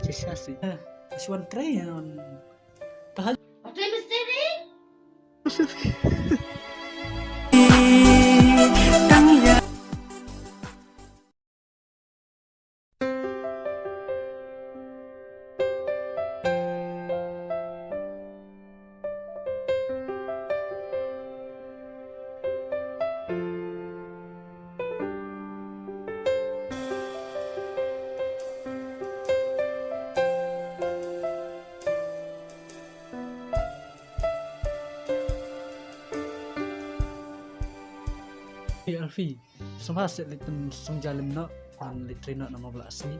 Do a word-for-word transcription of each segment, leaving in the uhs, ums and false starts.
Shisha si. Eh, shuan trei on. Tahan. Trei mesti ni. Alfie, sngewbha seh leit pynsong ja lem noh, ngan leit trei noh namar ba la sngi.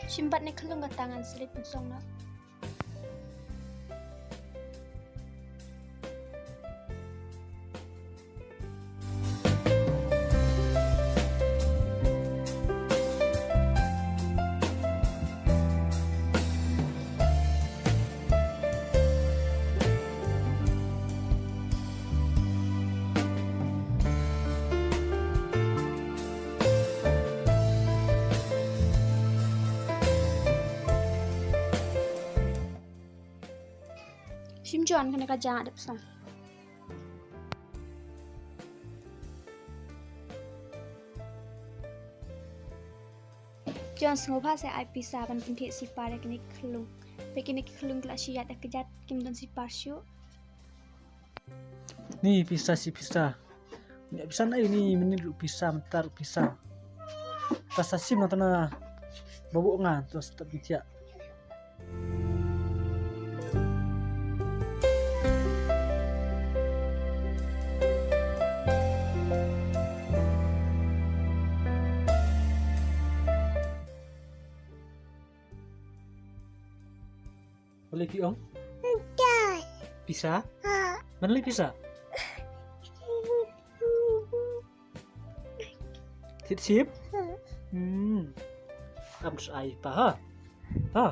Shim bad ne khyllung kata ngan sa leit pynsong noh. Shim John kane ka jaka dep song. John, sngewbha sa ai pisa ban pynthied sipar ïa kine ki khyllung. Peit kine ki khyllung ki la shu ïaid da kjat, kim don sipar shuh. Ni pisa, shi pisa. Ni pisa na, ni mynnin ruh pisa, mynta ruh pisa. Pisa shim na tana. Babu nga tu step ni thiah. Balei phi ong? Pisa? Balei pisa? Thied ship? Hmm. Am ai pa ha. Ha.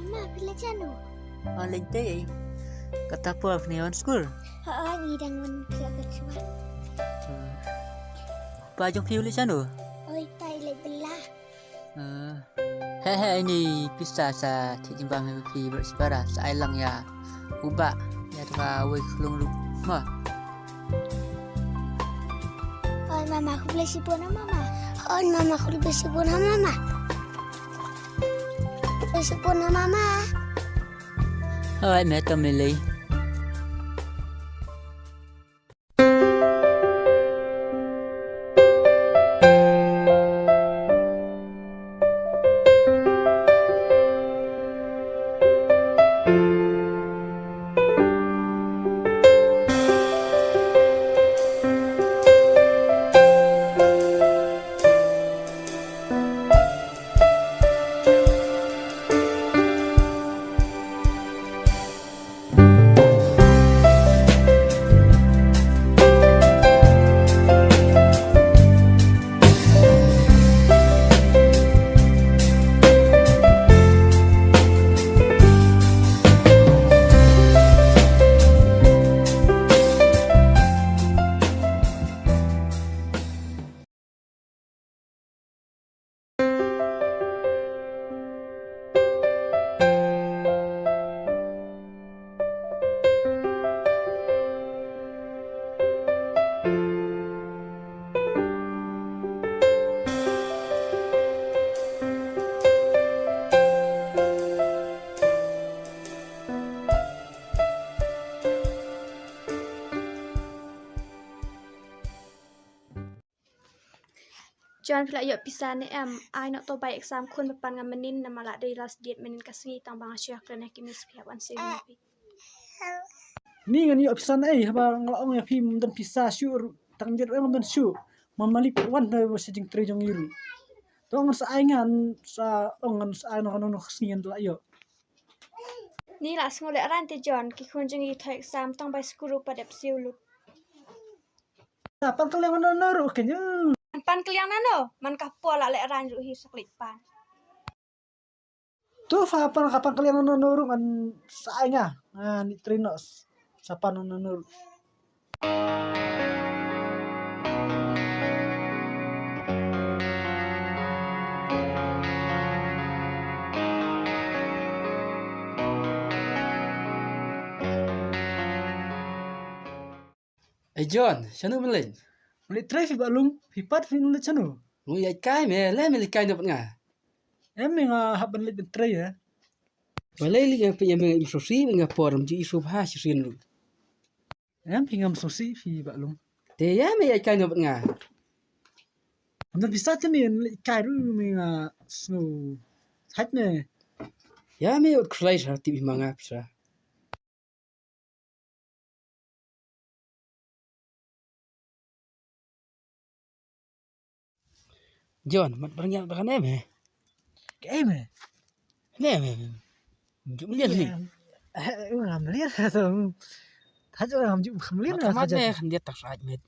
Mama, phi leit shano? Wan leit tei. Kata por phi wan skul? Ha, ngi dang wan ka ka chwa. Pa jong phi u leit shano? Oi, pa i leit bylla. He he, ini pisa sa thied jingbam ïa phi baroh shi para, sa ai lang ïa u bah, ïa kawei khyllung ruh mo. Oi mama, khublei shibun ha mama. Oi mama, khublei shibun ha mama. Khublei shibun ha mama. Oi, me to me lei. John, phi la ïoh pisa ne em? Ai noh to bai exam khun ba pan nga mynnin, namar la dei last date mynnin ka sngi, tang ba nga shu ïakren ïa ki news phi hap wan siew ïa phi. Ni ngan ïoh pisa ne ei, haba nga la ong ïa phi ym don pisa shuh ruh, tang jot ruh ym don shuh. Ma malik wan da sha jingtrei jong ngi ruh. To ngan sa ai, ngan sa ong, ngan sa ai noh, noh, noh ka sngi ngan la ïoh. Ni la sngew lehrain te John, ki khun jong ngi thoi exam tang bai skul ruh pat dep siew lut. Sa pan kylliang nano ruh kynja. Pan kylliang nano, man ka por la lehrain ruh hi sa klik pan. To pha pan, ka pan kylliang nano ruh ngan sa ai nga. Nga ni trei noh sa pan nano ruh. Ei John, shano me leit? Me leit trei phi Bah Lung, phi pat phi leit shano? Nga ïaid kai me, lei me leit kai noh bad nga? Em me nga hap ban leit ban trei eh. Balei leit nga pynïam me nga im sngewsih bad nga por, ym ju i sngewbha shisien ruh. Em phi ngam sngewsih phi Bah Lung. Te ïa me ïaid kai noh bad nga? Ym don pisa te me leit kai ruh me nga sngew thait me. Ïa me ut khlei sa tip ma nga pisa. John, mat barang yak dakan em eh. Ke em eh. Ne em eh. Juk melian ni. Eh, ngam lian tu. Thaj ngam juk kham lian. Mat ne kham dia tak sait met.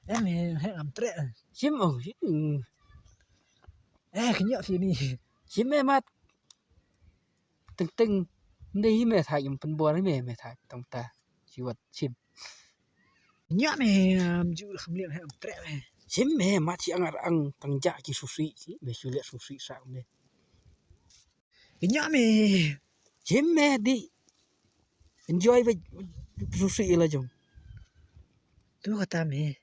Em eh, ngam trek. Sim oh, sim. Eh, kenyok sini. Sim eh mat. Teng teng. Ndei hi me thai ym pynbor hi me, me thai tang ta. Siwat sim. Nya me, am ju kham liang he am trek me. Sim me mat si angar ang tang ja ki susi si me suliak susi sa me. Nya me. Sim me di. Enjoy be susi ila jong. Tu kata me.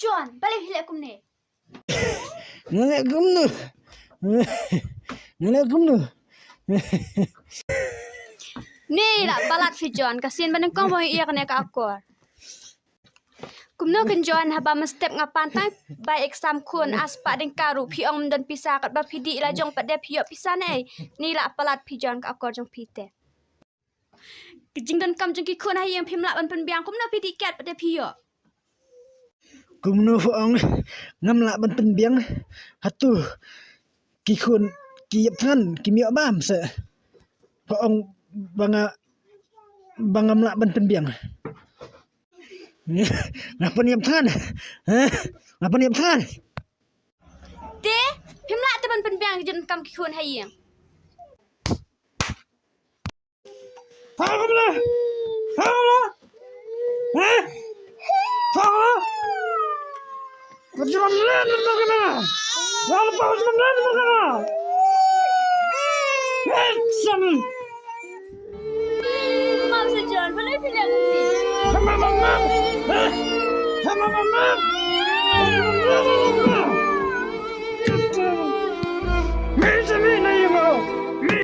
John, balei phi leh kumne? Nga leh kumno? Nga leh kumno? Ne la palat phi John, ka sien ba nyngkong ba ïa kane ka akor. Kumno kin John, haba mynstep nga pan tang bai exam khun, aspah ding ka ruh phi ong ym don pisa, katba phi dih la jong pat de phi ïoh pisa ne. Ne la palat phi John ka akor jong phi te. Ki jingdonkam jong ki khun ha ïing phim lah ban pynbiang, kumno phi dih kat pat de phi ïoh? Kumno pha ong ngam lah ban pynbiang? Hato ki khun ki ïap thngan kim ïoh bam se? Pha ong ba nga, ba ngam lah ban pynbiang. Nga pynïap thngan. Ha? Nga pynïap thngan. Te phim lah te ban pynbiang ki jingdonkam ki khun ha ïing. Pha kumno? Pha kumno? Ha? Pha kumno? Pha jumam len ma kana. Pha kumno? Pha jumam len ma kana. Hei, sam. Mam sa John, balei phi leh kumne? Hama, mam, mam. Ha? Hama, mam, mam. Hama, mam, mam. Me sa me na ïa mo. Me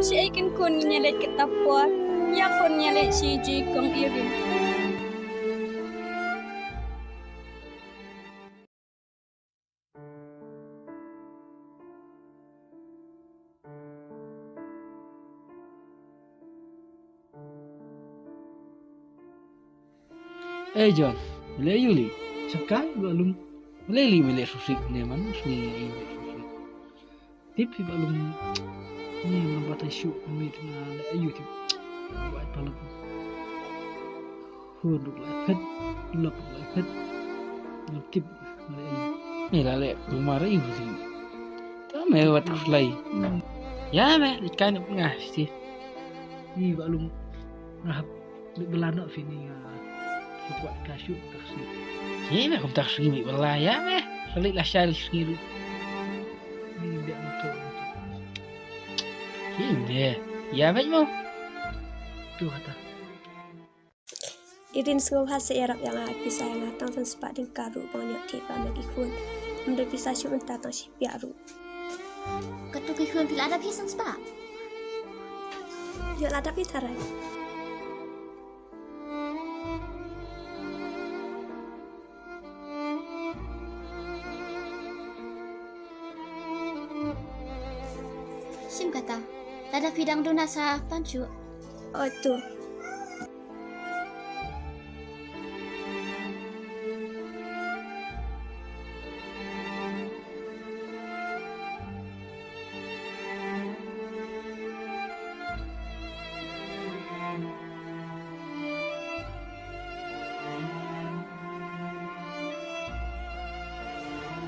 Shaei kin khun ngin ïaleit kata por, ïa khun ngin ïaleit shi ji kong Irin. Eh John, me leh aïu lei? Shakai ba lum. Me leh lei me leh shisha ne man, shisha ne me leh shisha. Tip hi ba lum. Ni na ba ta shu me na leh aïu tip. Ba ta lum. Hu duk la phet, lok la phet. Ngam tip me leh aïu. Ni la leh, mar aïu lei. Ta me wat khuslai. Ya me, ikan nga shisha. Ni ba lum. Nga hap Mih bylla noh phi ni nga. Phi kwah ka shu tak sngi. Ki me kum tak sngi mih bylla ïa me. Salik la shai sngi ruh. Ni biak motor. Ki me. Ïa me mo. Tu kata. Irin sngewbha sa ïarap ïa nga pisa ïa nga tang san spah tyngka ruh ba ngan ïoh thied ba me ki khun. Ym dei pisa shu mynta tang shi piak ruh. Kato ki khun phi la dap hi san spah. Ïoh la dap hi tharai. Shim kata. La dap hi dang duna sa pan shu. Oh tu.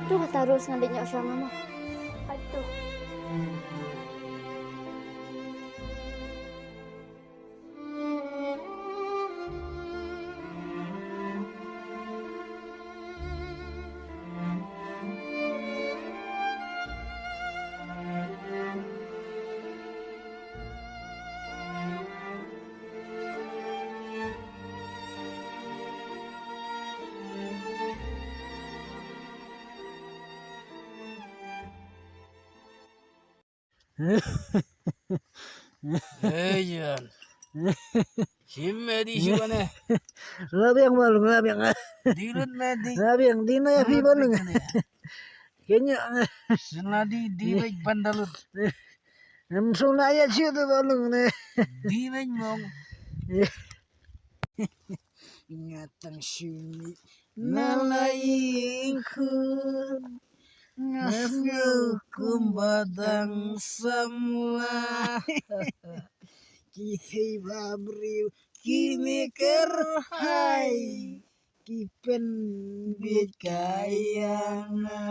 Tu kata Ros ngan leit ñiah shuwa nga mo. Atu. Hey Jan. Shim me di shu ne. La biang ba lung, la biang. Di lut me di. La biang di na ya phi ba lung. Kenya. Suna di di bek ban da lut. Em suna ya shu tu ba lung ne. Di bek mong. Nga tang shu mih na la ïing khun. Nga sngew kumba dang samla. Ki kheiñ ba briew ki mih kyrhai. Ki pynbieit kai ïa nga.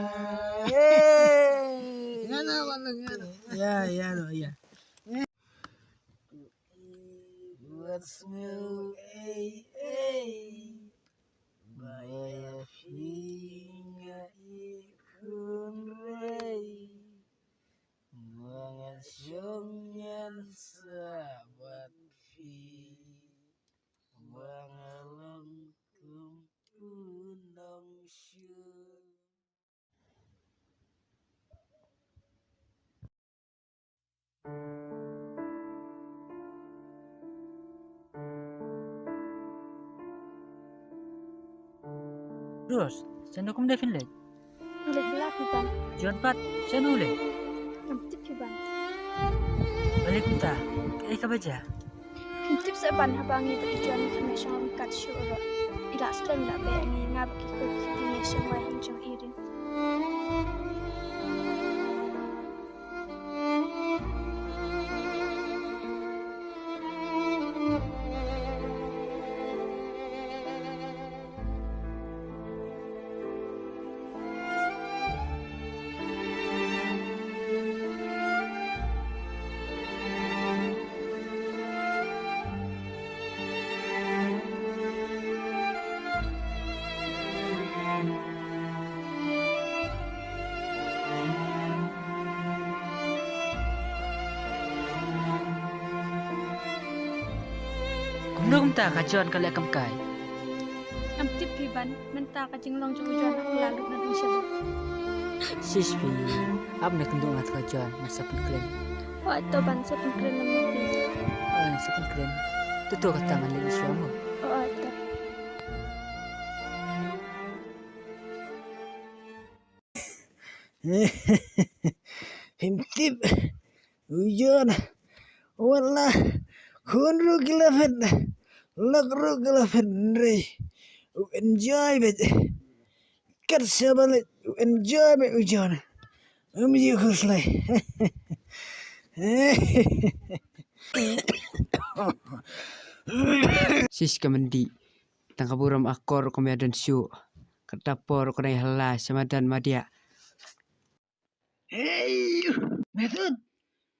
Hey! Nga na wan nga na. Ïa, ïa, no, ïa. Wat sngew ei ei. Ba ïa phi nga i khun rei. Ba nga shong ngan sah bad phi. Ba nga long kum u nongshun. Ros, shen kum dei phin leit? Leit bylla phi ban. Jot pat, shen u leit? Ngam tip phi ban. Balei kumta, kaei kaba jia? Phim tip seh ban haba ngi bad i John ngi kynmaw shong ryngkat shuh ruh. I la skhem la beh ngi nga bad ki khun ki kynmaw shong wai ïing jong i rin. Kumno kumta ka John ka leh kam kai? Ngam tip phi ban, mynta ka jinglong jong u John ha ka la lut na dang sha ba. Shish phi, ap ne kynduh nga ka John, nga sa pynkren. Hooid to ban sa pynkren na mo phi. Hooid sa pynkren. To to kata ngan leit shuwa mo. Hooid to. Phim tip. U John. Wat la. Khun ruh ki la phet. Lok ruh ki la phet. Hynrei U enjoy beit. Kat sa ba leit u enjoy beit u John. Um ju khuslai. Shish ka myndi. Tang ka burom akor ka mia don shu. Kata por ka dai hala sama dan madia. Hey, Method,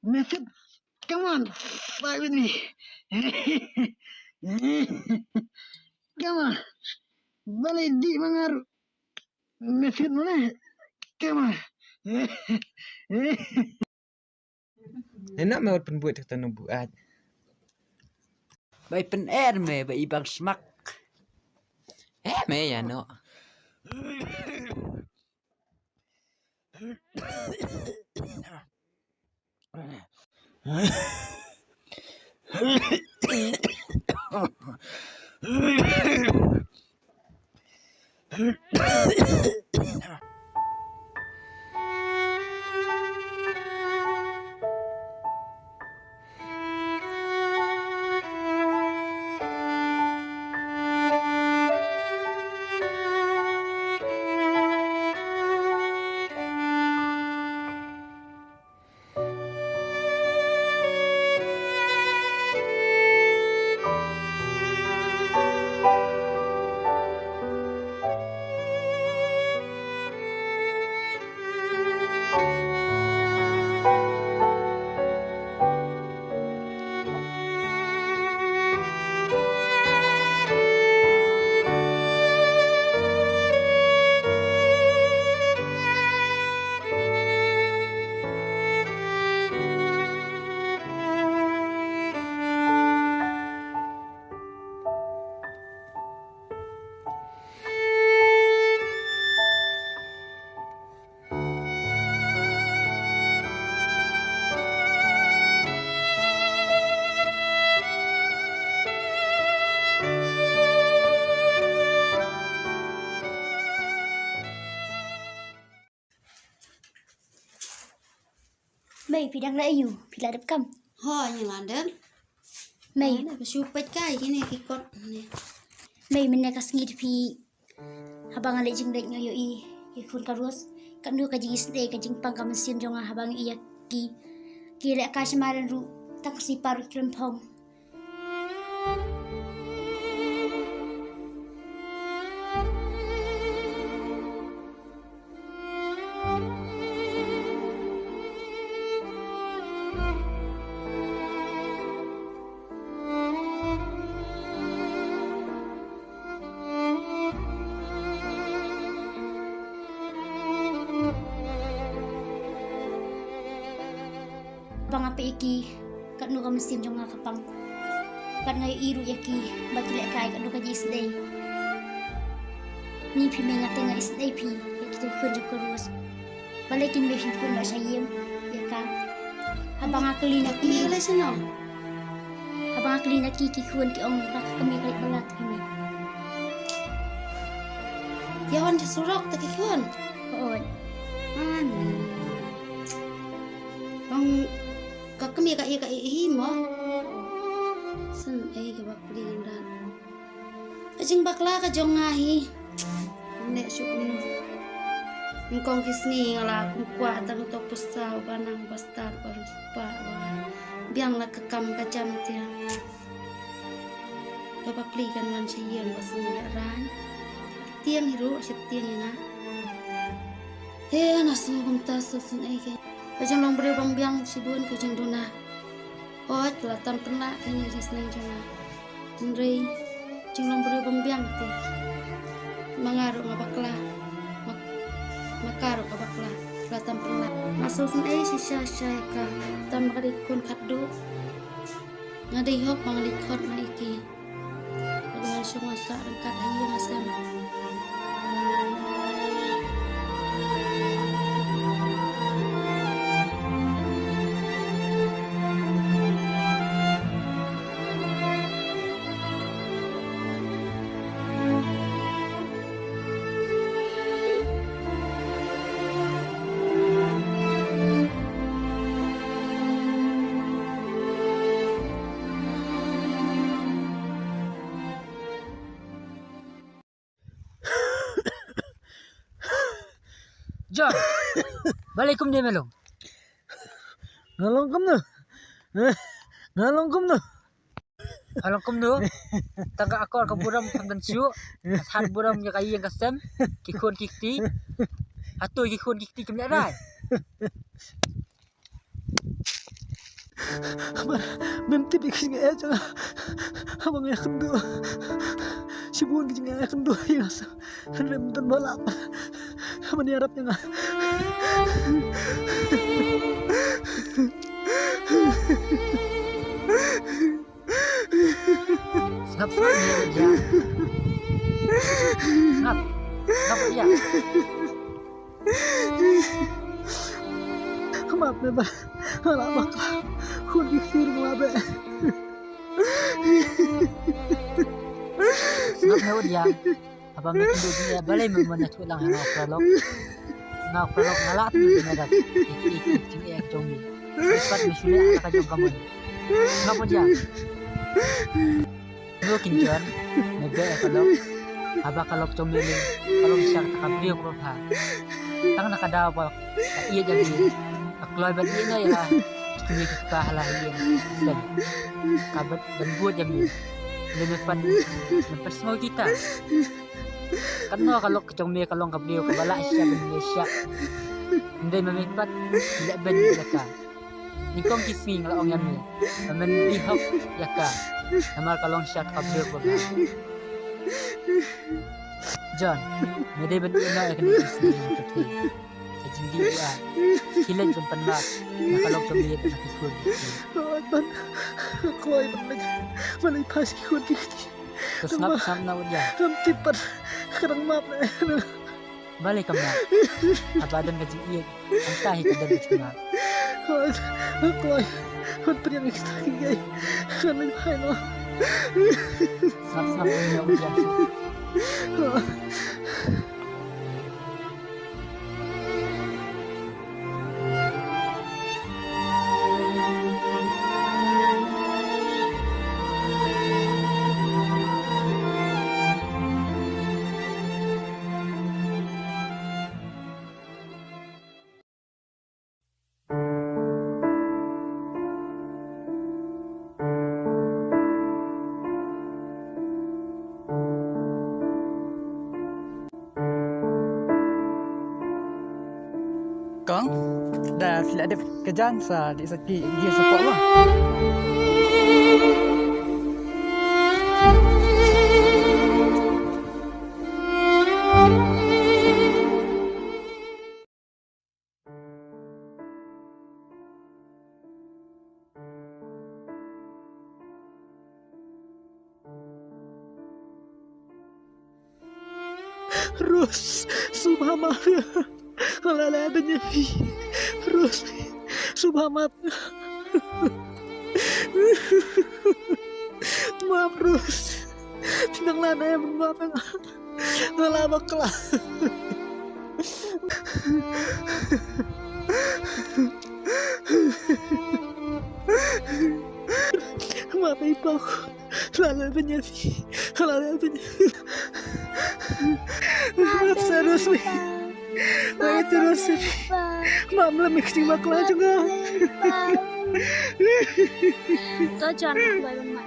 Method, come on, fight with me. Come on, balai di mangar. Method mana? Come on. Nena me wat pynbuit kata nang buat. Bai pyn er me, bai bang smak. Eh, me ya no. Mei, phi dang la aïu, phi la dep kam? Ho, ngi la dep. Mei. Ka shu peit kai kine ki kot ne. Mei, mynne ka sngi phi, haba nga leit jingleit nga ïohi ïa ki khun ka Rose. Katno ka jingisynei, ka jingpang ka mynsiem jong nga haba nga ïohi ïa ki. Ki leh kai sha madan ruh, tang ka slipar ruh ki lem phong. Ba nga peit ïa ki, katno ka mynsiem jong nga ka pang. Bad nga ïohi ruh ïa ki ba ki lehkai, katno ka jingisynei. Ni phi mei, nga te nga isynei phi ïa kito ki khun jong ka Rose. Balei kin mei phin khun noh sha ïing ïa ka? Haba nga kylli na ki. Kmie ka leit shano? Haba nga kylli na ki, ki khun ki ong ba ka kmie ka leit bylla te phi mei. Ïa wan sha surok te ki khun. Hooid. Ani. Ong ka kmie ka ïa ka ïa hi mo. Sngewbha ei kaba pli ngan rat. Ka jingbakla ka jong nga hi. Neh shu kumno. Nyngkong ki sngi nga la kum kwah tang uto u pisa uba nang uba stad uba riewspah uba biang la ka kam ka jam te. Kaba pli kan wan sha ïing ba sngew lehraiñ. Tieng hi ruh sha tieng ïa nga. He nga sngew kumta sngewsynei ke. Ka jinglong briew bym biang shibun ka jingduna. Hooid, la tam pynlah kane ka jingsneng jong nga. Hynrei jinglong briew bym biang te. Ma nga ruh nga bakla. Ma, ma ka ruh ka bakla. La tam pynlah. Nga sngewsynei shisha shisha ïa ka. Tam ba ka dei khun khatduh. Nga dei hok ba nga dei khot ma ïa ki. Ka dei shong nga sah ryngkat ha ïing ha sem. Balei kumne me long? Nga long kumno? Eh, nga long kumno? Nga long kumno? Tang ka akor ka burom kam don shuh. Ka sat burom ïa ka ïing ka sem. Ki khun ki kti. Hato ki khun ki kti kim leh rai? Haba mem tip ïa ka jingeh jong nga. Haba nga ïakynduh, shibun ka jingeh ïakynduh ïa nga sa. Hynrei ym don ba lah ban ïarap ïa nga. Sngap, sngap ïa. Sngap. Sngap ïa. Map me ba nga la bakla. Khun ki kti ruh nga la beh. Sngap me wat ïa. Haba me kynduh jingeh balei me mon ïathuh lang ha nga u paralok. Nga u paralok nga lah tynjuh jingeh da. Ik ik ik jingeh jong me. Pat me shu leh ha ka jong ka mon. Sngap wat ïa. Ngi kin jan, me beh ïa ka lok. Haba ka lok jong me ling, ka long sha kata ka briew kaba bha. Tang na ka daw ba ka ïeit ïa me. Ka kloi ban ïeit noh ïa la. Ki kmie ki kpa ha la ïing. Ban, ka ban, ban bud ïa me. Me, me pat, me pat sngew kita. Katno ka lok ka jong me ka long ka briew kaba lah shisha ban ïa shisha. Ym dei ma me pat, leh ban ïa ka. Nyngkong ki sngi nga la ong ïa me ba men ïehok ïa ka. Namar ka long shisha ka briew kaba bha. John, me dei ban ïehok ïa kane ka sngi ka thei. Ka jingdih ïa. Khie leit ban pan map na ka lok jong me bad na ki khun. Hooid, ban. Kloi ban leit. Ban leit phai sha ki khun ki kti. To sngap, sngap na wat ïa. Ngam tip pat. Ka dang map na. Balei kam map? Haba don ka jingïeit, hangta hi ka don ka jingmap. Hooid, hooid, hooid, pdiang ïa kita ki gai. Kan leit phai noh. Sngap, sngap, ïa u ïa. Kong, da phi la dep ka jan sa, dei sa ki, ki sa pok ma. Rose, sngewbha map ïa nga. Nga la leh beiñ ïa phi. Rose, sngewbha map. Map, Rose. Phi nang leh ne em, map ïa nga. Nga la bakla. Map ïa i Pau. Nga la leh beiñ ïa phi. Nga la leh beiñ. Map sa, Rose. Map sa, Rose. Map, leh me ka jingbakla jong nga. To John, bai ban map.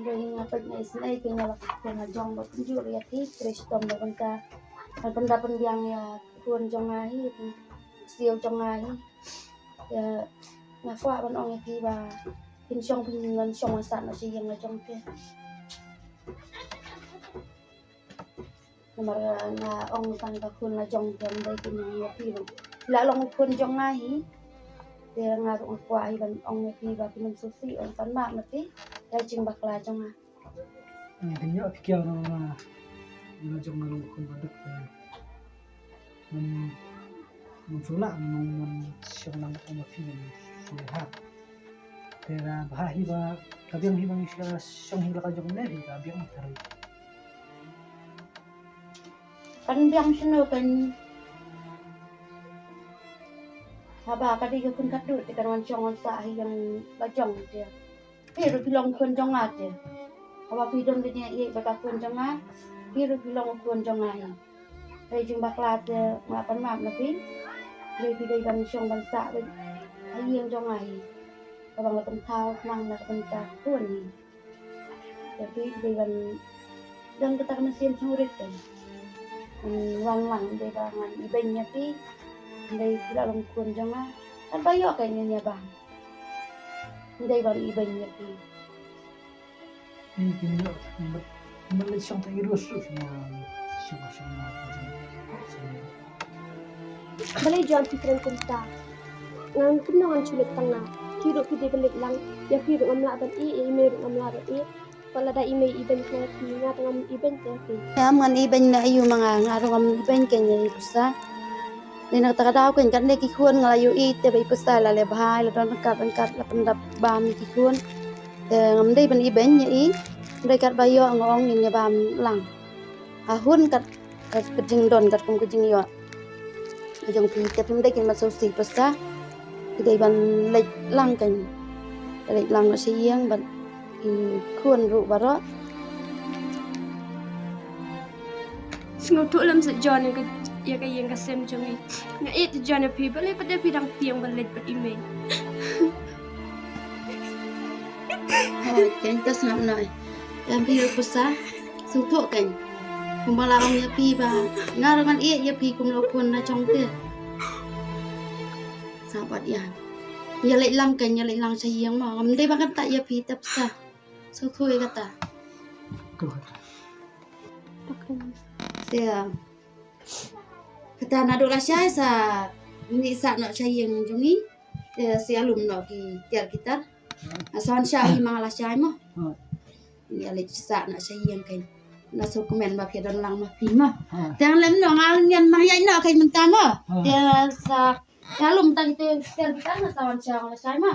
Nga peit na isynei phi nga la khun la jong ba pynjur ïa phi, trei shitom na bynta ban pynda pynbiang ïa khun jong nga hi, siew jong nga hi. Ïa nga kwah ban ong ïa phi ba phin shong phin don shong wan sah noh sha ïing la jong phi. Namar nga ong tang ka khun la jong phi, ym dei phi nong ïa phi ba phi la long khun jong nga hi. Te nga ruh nga kwah hi ban ong ïa phi ba phin ym sngewsih, ym pan map na phi ïa jingbakla jong nga. Nga pynïoh phi kiaw na nga, nga jong nga long khun ba duk. Ngam, ngam sngewlah, ngam, ngam shong lang kum ma phi, ngam sngewlah. Te la bha hi ba ka biang hi ba ngi shong hi la ka jong ne hi ka biang ma ka ri. Kan biang shano kan. Haba ka dei ka khun khatduh te kan wan shong wan sah hi ïa la jong te. Phi ruh phi long khun jong nga te. Haba phi don bniah ïeit bad ka khun jong nga, phi ruh phi long khun jong nga hi. Dei jingbakla te nga pan map na phi. Dei phi dei ban shong ban sah bad ha ïing jong nga hi. Kaba nga pynpaw khnang na ka bynta khun hi. Te phi dei ban don kata ka mynsiem sngewrit te. Wan lang dei ba ngan ibeiñ ïa phi. Dei phi la long khun jong nga. Katba ïoh ka ïa ba. Ndei ban ibeiñ ïa phi. Ni kin ïoh, mut, mut leit shong tang i ruh shuh shuh na, shong, shong na, shong na. Balei jong phi kren kumta? Ngan kumno ngan shu leit tang na? Phi ruh phi dei ban leit lang, ïa phi ruh ngam lah ban ïeh, ïa i mei ruh ngam lah ban ïeh. Wat lada i mei ibeiñ ïa phi, nga tang ngam ibeiñ ïa phi. Em, ngan ibeiñ na aïu ma nga, nga ruh ngam ibeiñ kein ïa i pisa. Dei na kata ka daw kein katne ki khun nga la ïohi te ba i pisa la leh bha, la don ryngkat ryngkat la pyndap bam ïa ki khun. Te ngam dei ban ibeiñ ïa i, hynrei katba ïoh nga ong ngin ïa bam lang. Ha hun kat, kat ka jingdon katkum ka jingïoh. Ka jong phi te phim dei kin ban sngewsih pisa. Phi dei ban leit lang kein. Leit lang noh sha ïing bad ki khun ruh baroh. Sngewthuh lem sa John ïa ka, ïa ka ïing ka sem jong ngi. Nga ïeit John ïa phi, balei pat de phi dang tieng ban leit bad i mei. Hooid, kein, to sngap noh. Em phi ruh pisa. Sngewthuh kein. Kumba la ong ïa phi ba nga ruh ngan ïeit ïa phi kum la khun na jong te. Sa pat ïa. Ïa leit lang kein, ïa leit lang sha ïing mo. Ngam dei ba ngan tah ïa phi te pisa. Sngewthuh ïa kata. Te, kata naduh lashai sa mih sah noh sha ïing jong ngi. Te, sa ïalum noh ki tiar ki tar. Sa wan sha hi ma nga lashai mo. Ïa leit sah noh sha ïing kein. Na sngewkmen ba phi don lang ma phi mo. Te ngan lem noh, nga ngan ma ïaid noh kein mynta mo. Te sa ïalum tang ki tiar ki tar, sa wan sha nga lashai mo.